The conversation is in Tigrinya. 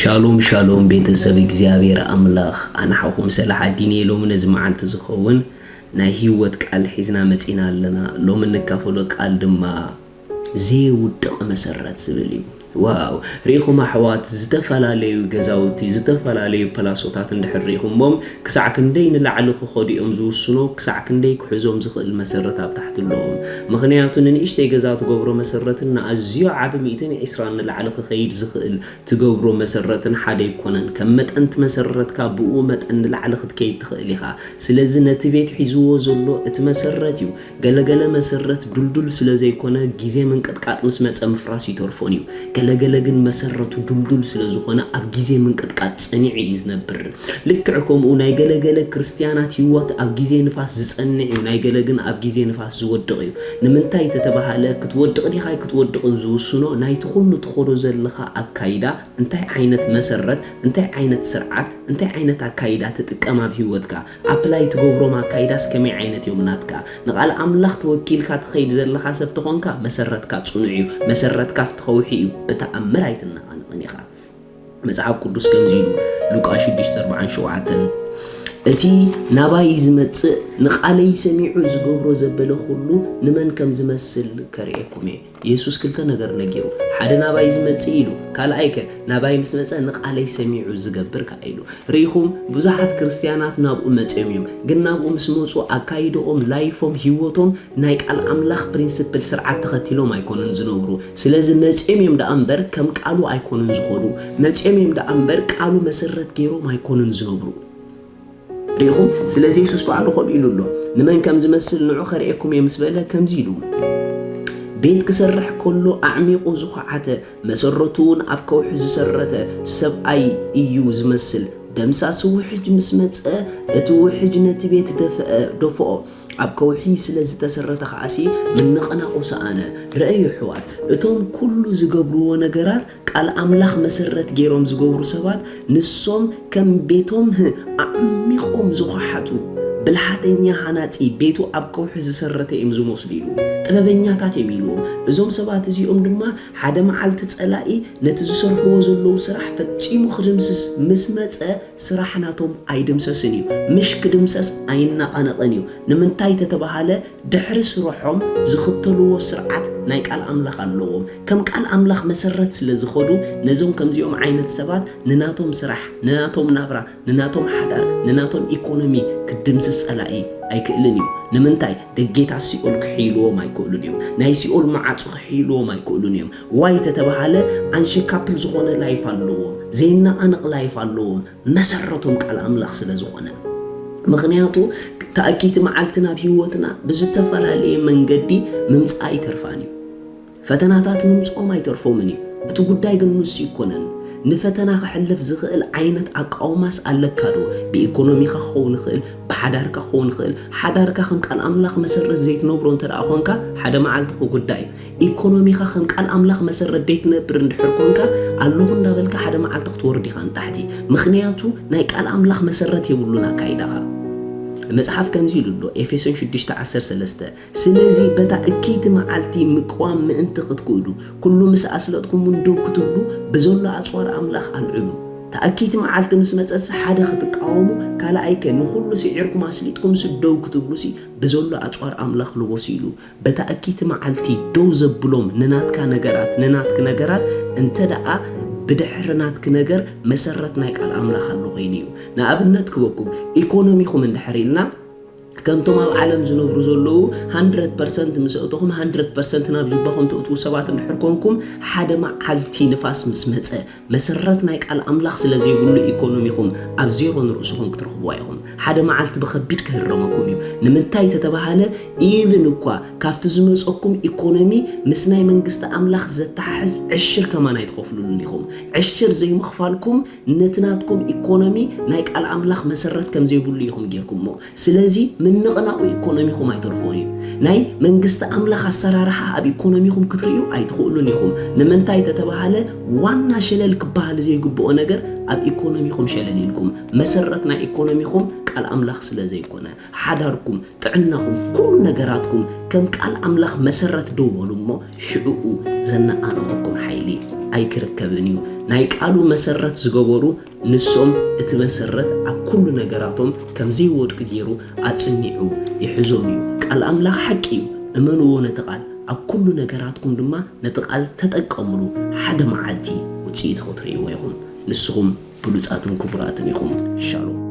ሻሎም ሻሎም ቤተሰብ እግዚኣብሔር ኣምላኽ ኣንሓኹም ሰላሕ ኣዲን ሎሚ ነዚ መዓልቲ ዝኸውን ናይ ህይወት ቃል ሒዝና መጺና ኣለና። ሎሚ እንካፈሎ ቃል ድማ ዘይውድቕ መሰረት ዝብል እዩ። ዋው ርኢኹም ኣሕዋት፣ ዝተፈላለዩ ገዛውቲ፣ ዝተፈላለዩ ፕላሶታት እንድሕር ርኢኹሞም ክሳዕ ክንደይ ንላዕሊ ክኸዱ እዮም ዝውስኖ፣ ክሳዕ ክንደይ ክሕዞም ዝኽእል መሰረት ኣብ ታሕቲ ኣለዎም። ምኽንያቱ ንንእሽተይ ገዛ ትገብሮ መሰረትን ንኣዝዮ ዓቢ ሚእትን ዕስራን ንላዕሊ ክኸይድ ዝኽእል ትገብሮ መሰረትን ሓደ ኣይኮነን። ከም መጠን እቲ መሰረትካ ብኡ መጠን ንላዕሊ ክትከይድ ትኽእል ኢኻ። ስለዚ ነቲ ቤት ሒዝዎ ዘሎ እቲ መሰረት እዩ። ገለገለ መሰረት ዱልዱል ስለ ዘይኮነ ግዜ ምንቅጥቃጥ ምስ መጸ ምፍራስ ይተርፎን እዩ። ገለገለ ግን መሰረቱ ዱልዱል ስለ ዝኾነ ኣብ ግዜ ምንቅጥቃጥ ጸኒዑ እዩ ዝነብር። ልክዕ ከምኡ ናይ ገለገለ ክርስትያናት ህይወት ኣብ ግዜ ንፋስ ዝጸንዕ እዩ፣ ናይ ገለ ግን ኣብ ግዜ ንፋስ ዝወድቕ እዩ። ንምንታይ ተተባሃለ ክትወድቕ ዲኻ ኣይክትወድቕን ዝውስኖ ናይቲ ኩሉ ትኸዶ ዘለኻ ኣካይዳ እንታይ ዓይነት መሰረት፣ እንታይ ዓይነት ስርዓት፣ እንታይ ዓይነት ኣካይዳ ትጥቀም ኣብ ህይወትካ? ኣፕላይ ትገብሮም ኣካይዳስ ከመይ ዓይነት እዮም ናትካ? ንቓል ኣምላኽ ተወኪልካ ትኸይድ ዘለኻ ሰብ ተኾንካ መሰረትካ ጽኑዕ እዩ። መሰረትካ ኣብቲ ከውሒ እዩ። ብተኣምር ኣይትነቓነቕን ኢኻ። መጽሓፍ ቅዱስ ከምዚ ኢሉ ሉቃስ ሽዱሽተ ኣርባዓን ሸውዓተን እቲ ናባይ ዝመጽእ ንቓለይ ሰሚዑ ዝገብሮ ዘበለ ኩሉ ንመን ከም ዝመስል ከርእየኩም እየ። የሱስ ክልተ ነገር ነጊሩ፣ ሓደ ናባይ ዝመጽእ ኢሉ፣ ካልኣይ ከ ናባይ ምስ መጸ ንቓለይ ሰሚዑ ዝገብር ከኣ ኢሉ። ርኢኹም ብዙሓት ክርስትያናት ናብኡ መጽዮም እዮም፣ ግን ናብኡ ምስ መጹ ኣካይድኦም፣ ላይፎም፣ ህይወቶም ናይ ቃል ኣምላኽ ፕሪንስፕል ስርዓት ተኸቲሎም ኣይኮኑን ዝነብሩ። ስለዚ መጽዮም እዮም ደኣ እምበር ከም ቃሉ ኣይኮኑን ዝኾኑ። መጽዮም እዮም ደኣ እምበር ቃሉ መሰረት ገይሮም ኣይኮኑን ዝነብሩ። ርኢኹም? ስለዚ የሱስ ባዕሉ ከምኡ ኢሉ ኣሎ። ንመን ከም ዝመስል ንዑ ከርእየኩም እየ ምስ በለ ከምዚ ኢሉ፣ ቤት ክሰርሕ ከሎ ኣዕሚቑ ዝኹዓተ፣ መሰረቱ እውን ኣብ ከውሒ ዝሰረተ ሰብኣይ እዩ ዝመስል። ደምሳሲ ውሕጅ ምስ መጸ እቲ ውሕጅ ነቲ ቤት ደፍአ ደፍኦ፣ ኣብ ከውሒ ስለ ዝተሰረተ ከኣሲ ምንቕናቑ ሰኣነ። ረኣዩ ኣሕዋት፣ እቶም ኩሉ ዝገብርዎ ነገራት ቃል ኣምላኽ መሰረት ገይሮም ዝገብሩ ሰባት ንሶም ከም ቤቶም ኣዕሚቖም ዝኹሓቱ ብልሓተኛ ሃናጺ ቤቱ ኣብ ከውሒ ዝሰረተ እዮም ዝመስሉ ኢሉ። ጥበበኛታት እዮም ኢልዎም። እዞም ሰባት እዚኦም ድማ ሓደ መዓልቲ ጸላኢ ነቲ ዝሰርሕዎ ዘለዉ ስራሕ ፈጺሙ ክድምስስ ምስ መጸ ስራሕ ናቶም ኣይድምሰስን እዩ። ምሽ ክድምሰስ ኣይነቓነቕን እዩ። ንምንታይ ተተባሃለ ድሕሪ ስርሖም ዝኽተልዎ ስርዓት ናይ ቃል ኣምላኽ ኣለዎም። ከም ቃል ኣምላኽ መሰረት ስለ ዝኸዱ ነዞም ከምዚኦም ዓይነት ሰባት ንናቶም ስራሕ፣ ንናቶም ናብራ፣ ንናቶም ሓዳር፣ ንናቶም ኢኮኖሚ ክድምስስ ጸላኢ ኣይክእልን እዩ። ንምንታይ? ደጌታት ሲኦል ክሕይልዎም ኣይክእሉን እዮም። ናይ ሲኦል መዓጹ ክሕይልዎም ኣይክእሉን እዮም። ዋይ ተተባሃለ ኣንሸካፕል ዝኾነ ላይፍ ኣለዎም። ዘይነቓነቕ ላይፍ ኣለዎም። መሰረቶም ቃል ኣምላኽ ስለ ዝኾነ። ምኽንያቱ ተኣኪቲ መዓልቲ ናብ ህይወትና ብዝተፈላለየ መንገዲ ምምጻእ ኣይተርፋን እዩ። ፈተናታት ምምጽኦም ኣይተርፎምን እዩ። እቲ ጉዳይ ግን ንሱ ኣይኮነን። ንፈተና ክሕልፍ ዝኽእል ዓይነት ኣቃውማስ ኣለካ ዶ? ብኢኮኖሚኻ ክኸውን ይኽእል፣ ብሓዳርካ ክኸውን ይኽእል። ሓዳርካ ከም ቃል ኣምላኽ መሰረት ዘይትነብሮ እንተ ደኣ ኾንካ ሓደ መዓልቲ ክጉዳእ እዩ። ኢኮኖሚኻ ከም ቃል ኣምላኽ መሰረት ዘይትነብር እንድሕር ኮንካ ኣለኹ እንዳበልካ ሓደ መዓልቲ ክትወርድ ኢኻ ንታሕቲ። ምኽንያቱ ናይ ቃል ኣምላኽ መሰረት የብሉን ኣካይዳኻ። መጽሓፍ ከምዚ ኢሉ ኣሎ፣ ኤፌሶን ሽዱሽተ ዓሰርተ ሰለስተ፣ ስለዚ በታ እክይቲ መዓልቲ ምቅዋም ምእንቲ ክትክእሉ፣ ኩሉ ምስ ኣስለጥኩም እውን ደው ክትብሉ፣ ብዘሎ ኣጽዋር ኣምላኽ ኣልዕሉ። እታ እክይቲ መዓልቲ ምስ መጸትሲ ሓደ ክትቃወሙ፣ ካልኣይከ ንኹሉ ስዒርኩም ኣስሊጥኩምሲ ደው ክትብሉሲ፣ ብዘሎ ኣጽዋር ኣምላኽ ልበሱ ኢሉ። በታ እክይቲ መዓልቲ ደው ዘብሎም ንናትካ ነገራት፣ ንናትኪ ነገራት እንተ ደኣ ብድሕሪ ናትኪ ነገር መሰረት ናይ ቃል ኣምላኽ ኣሎ ኮይኑ እዩ። ንኣብነት ክበኩም፣ ኢኮኖሚኹም እንድሕር ኢልና፣ ከምቶም ኣብ ዓለም ዝነብሩ ዘለዉ ሃንድረድ ፐርሰንት ምስ ኣእተኹም ሃንድረድ ፐርሰንት ናብ ጁባኹም ተእትዉ ሰባት እንድሕር ኮንኩም፣ ሓደ መዓልቲ ንፋስ ምስ መጸ፣ መሰረት ናይ ቃል ኣምላኽ ስለ ዘይብሉ ኢኮኖሚኹም ኣብ ዜሮ ንርእስኹም ክትረኽብዋ ኢኹም። ሓደ መዓልቲ ብኸቢድ ክህረመኩም እዩ። ንምንታይ ተተባሃለ፣ ኢቭን እኳ ካብቲ ዝመጸኩም ኢኮኖሚ ምስ ናይ መንግስቲ ኣምላኽ ዘተሓሕዝ ዕሽር ከማን ኣይትኸፍሉሉን ኢኹም። ዕሽር ዘይምኽፋልኩም ነቲ ናትኩም ኢኮኖሚ ናይ ቃል ኣምላኽ መሰረት ከም ዘይብሉ ኢኹም ጌርኩሞ። ስለዚ ምንቕናቑ ኢኮኖሚኹም ኣይተርፎን እዩ። ናይ መንግስቲ ኣምላኽ ኣሰራርሓ ኣብ ኢኮኖሚኹም ክትርእዩ ኣይትኽእሉን ኢኹም። ንምንታይ ተተባሃለ፣ ዋና ሸለል ክበሃል ዘይግብኦ ነገር ኣብ ኢኮኖሚኹም ሸለል ኢልኩም። መሰረት ናይ ኢኮኖሚኹም ቃል ኣምላኽ ስለ ዘይኮነ፣ ሓዳርኩም፣ ጥዕናኹም፣ ኩሉ ነገራትኩም ከም ቃል ኣምላኽ መሰረት ደው በሉ እሞ፣ ሽዕኡ ዘነቓንቐኩም ሓይሊ ኣይክርከብን እዩ። ናይ ቃሉ መሰረት ዝገበሩ ንሶም እቲ መሰረት ኣብ ኩሉ ነገራቶም ከም ዘይወድቂ ገይሩ ኣጽኒዑ ይሕዞም እዩ። ቃል ኣምላኽ ሓቂ እዩ። እመንዎ ነቲ ቃል። ኣብ ኩሉ ነገራትኩም ድማ ነቲ ቃል ተጠቀምሉ። ሓደ መዓልቲ ውጽኢቱ ክትርእይዎ ኢኹም። ንስኹም ብሉጻትን ክቡራትን ኢኹም። ሻሎም።